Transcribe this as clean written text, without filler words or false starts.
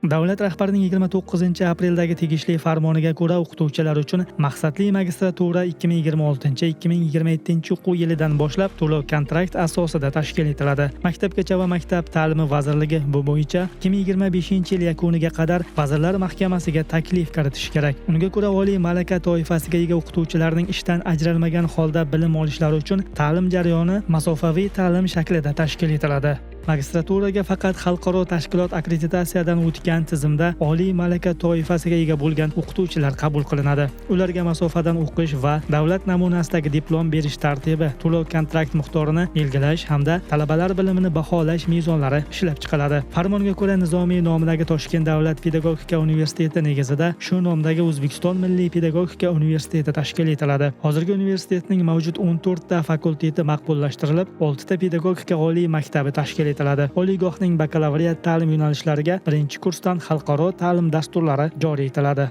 Davlat rahbarining 29-apreldagi tegishli farmoniga ko'ra, o'qituvchilar uchun maqsadli magistratura 2026-2027 o'quv yilidan boshlab to'lov kontrakt asosida tashkil etiladi. Maktabgacha va maktab ta'limi vazirligi bu bo'yicha 2025-yil yakuniga qadar Vazirlar Mahkamasiga taklif kiritishi kerak. Unga ko'ra, oliy malaka toifasiga ega o'qituvchilarning ishdan ajralmagan holda bilim olishlari uchun ta'lim jarayoni masofaviy ta'lim shaklida tashkil etiladi. Magistraturaga faqat xalqaro tashkilot akkreditatsiyadan o'tgan tizimda oliy malaka toifasiga ega bo'lgan o'qituvchilar qabul qilinadi. Ularga masofadan o'qish va davlat namunasidagi diplom berish tartibi, to'lov kontrakt miqdorini belgilash hamda talabalar bilimini baholash mezonlari ishlab chiqiladi. Farmonga ko'ra, Nizomiy nomidagi Toshkent davlat pedagogika universiteti negizida shu nomdagi O'zbekiston milliy pedagogika universiteti tashkil etiladi. Hozirgi universitetning mavjud 14 ta fakulteti maqbullashtirilib, 6 ta pedagogika oliy maktabi tashkil etiladi. Oliygohning bakalavriat ta'lim yo'nalishlariga birinchi kursdan xalqaro ta'lim dasturlari joriy etiladi.